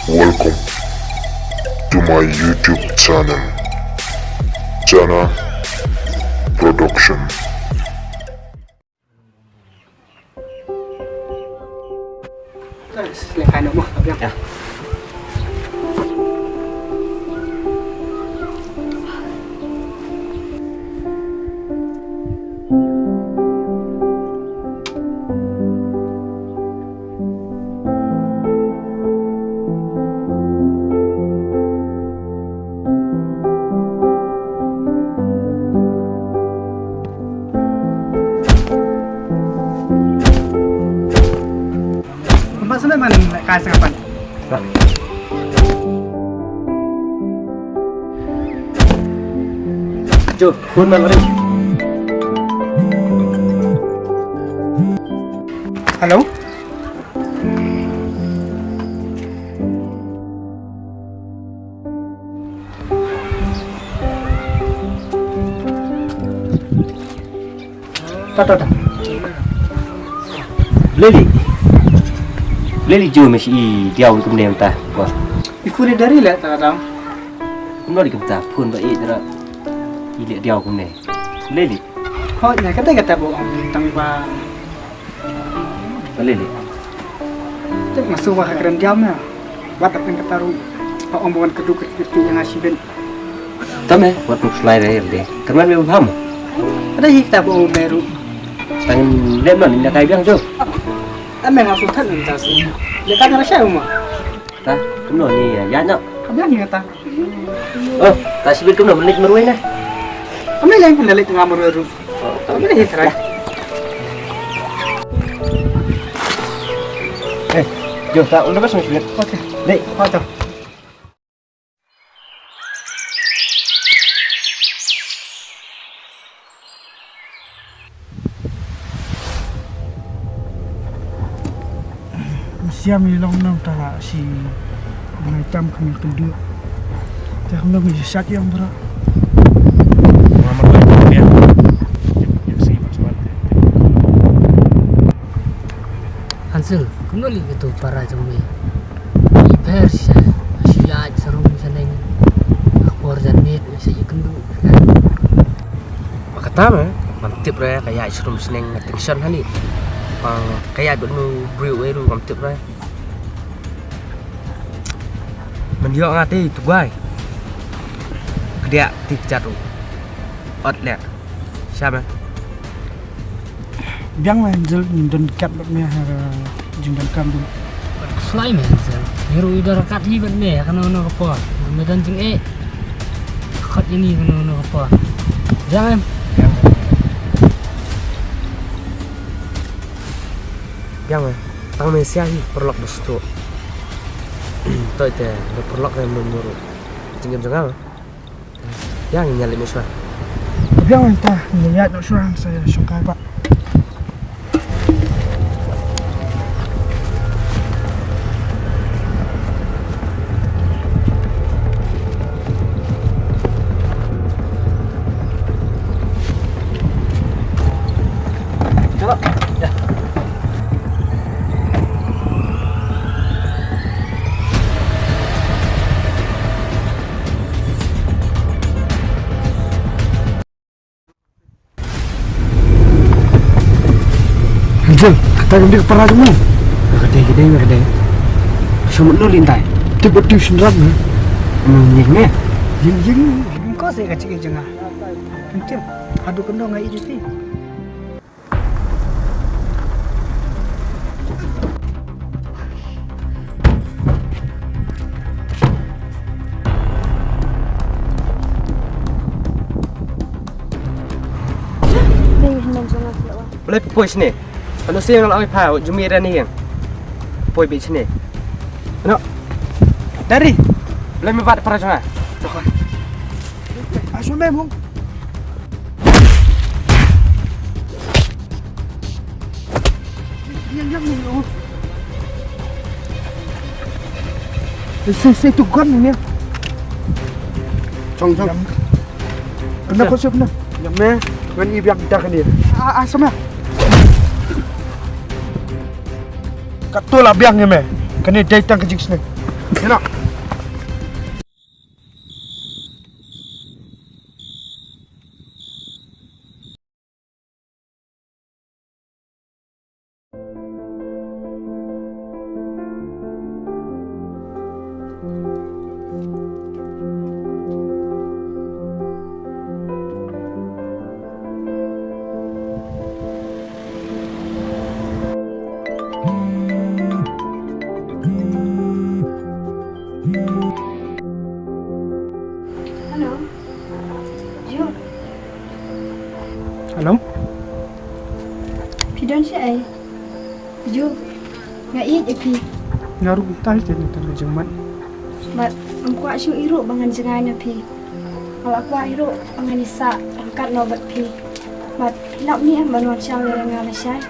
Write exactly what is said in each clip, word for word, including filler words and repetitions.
Welcome to my YouTube channel, Chana Production. Kumba sene man kai sangapan. Jo, phone man ring. Hello. Ta ta ta. Leli. Leli jo me shi diaw kumne ta. Wah. Iku ni dari le ta ta. Kumno di kumta phone ba i dara. I le diaw kumne. Leli. Hoi na kata kata bo tang ba. Ba leli. Tek masuk ba keren diaw na. Wat ap kata ru. Ba ong ba wan keduk keduk yang asibin. Tame wat nuk slai re de. Kerman me ham. Ada hi kata bo beru. Tang lem non inda kai biang jo. Ame masuk tan ta si. Le kan rasa uma. Ta, kumno ni ya, ya no. Ka biang ni kata. Oh, ta sibit kumno menit merwai na. Kami lain pun dalit tengah merwai ru. Kami dah hias rai. Eh, jo ta unda bas sibit. Okey. Dek. Okey. Siam i long nang tara si ngai tam kami kendu. Te kami ngi sat yang bra. Hansel, kumno li katu para jong me? I pher sha, shu ïaid sharum shaneng. Akor jan miet sha i kendu. Ba kata me, ngam tip re ka ïaid sharum shaneng, nga tension hani. Ba ka ïaid bad u briew wei ruh ngam tip re. Men ïoh nga te tu guai. Kdiah ti kjat u. Ot leh. Sha me. Biang me Hansel, ngin don kat bad me ha jingdonkam dum. Slai me Hansel. Ngi ruh i don kat hi bad me ha kano kano ka por. Me don jingeh. Khot ïa ngi kano kano ka por. Biang em. Biang. Biang me. Tang me sia hi paralok ba sdang. Toi te da paralok ka mur mur. Jingim jong nga me. Ïa ngin ïaleh noh shuwa. Biang mynta ngin ïaleh noh shuwa sa ïa shongkai ba. Hansel, kata ka dei ka para jong me. Ka dei, ka dei, ka dei. Shu mut noh lynti. Tip ba tip shynrang me. Ym ïeng me. Ïeng, ïeng. Ym ko se ka jingïeit jong nga. Ym tip. Haduh kano nga ïeit ïa phi. Balei phi poi shane? Ano sien nga la ong ïa pha, jumit ïa ni ïeng. Poi beit shane. Ano? Dari. Balei me bat para jong nga? Asal memang. Yang, yang ni, oh. Seh, seh, tu gun ni. Chong, chong. Kena ko siap na. Yang me, ngan i biang dah ni. Ah, ah, sama. Kato la biang ni me. Kane dei tang ka jingsneng. Kena. Hello. Ju. Hello. Phi don shaei? Ju. Nga ïeit ïa phi. Nga ruh kumta hi, te nangta nga jingmut. Bad ngam kwah shuh ei ruh ba ngan jngai na phi. Nga la kwah ei ruh ba ngan ïasah ryngkat noh bad phi. Bad phi lap mih em ban wan shaw ïa nga lashai?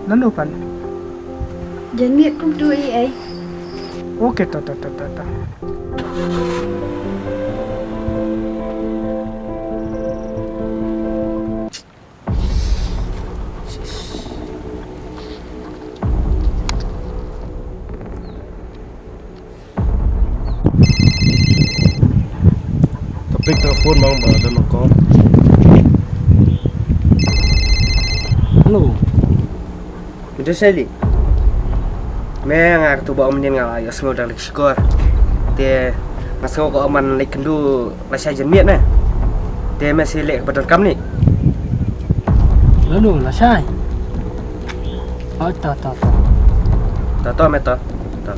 Nano pat? Janmiet kumto ei ei. Okay, to to to to to. Ka pick ka phone bang ba don call. Hello. Mynta Sally. Me nga katu ba ong mynnin nga la ïohsngew da lek shukor. Te nga sngew ka ong man leit kynduh lashai janmiet me. Te me sa leh kaba donkam ni. Lano lashai? Oh, to to to. To to me to. To.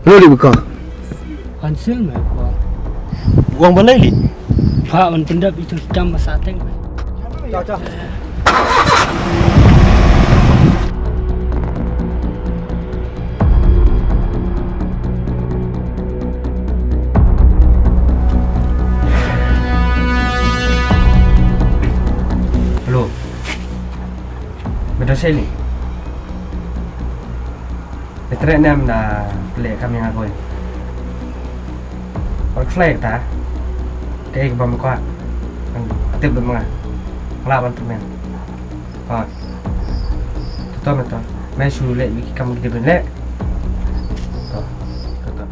Lo di baka. Hansil me ko. Wang balai li. Pha wan pyndap itu tam masa teng. Cha cha. Hello. Betul sini. Petre nem na pele kami ngakoi. Pak selai kata. Kaei kaba me kwah. Atip bad ma nga. Nga lah ban pynmen. Ha. To to me to. Me shu leh ïa ki kam ki dei ban leh. To. To to.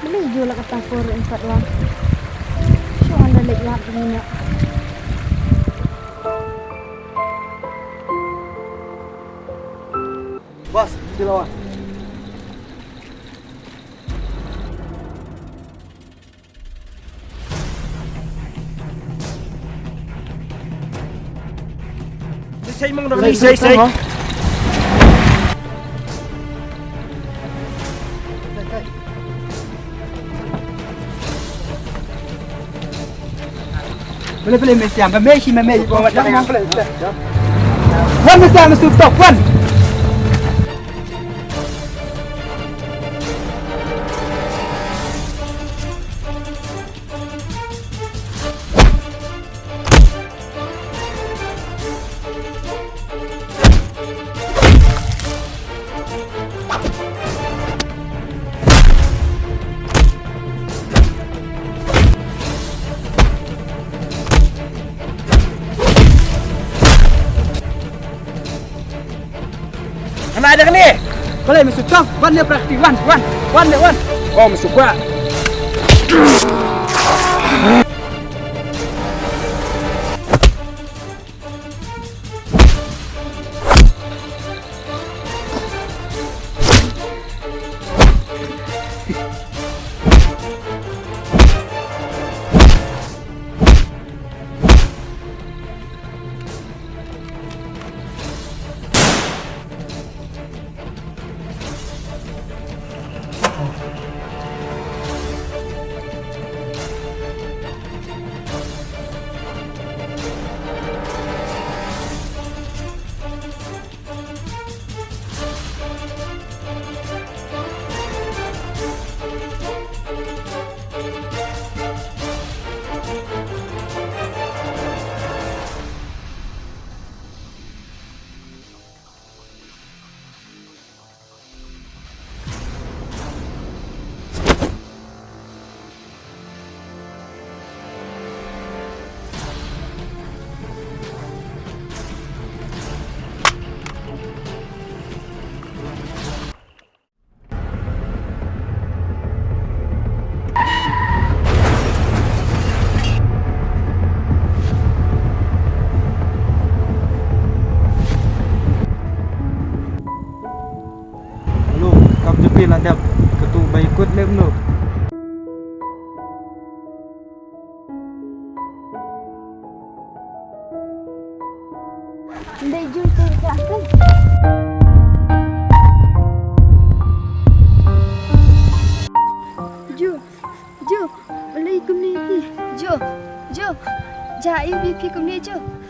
Balei ju la kata por em pat wan. Shu wan da leh ïap ni ïa. Bas, sila wan. Sei mong dong sei sei. Boleh boleh mesiam, mesi mesi. Wan mesiam stop wan. Ana ada kene. Boleh masuk kau. Wan dia praktik wan wan wan dia wan. Oh masuk gua. Kam ju phi la dep katu bai kut lem no. Ndai Ju te ka kan. Ju, Ju, ulei kumne phi. Ju, Ju, ja i bi phi kumne Ju.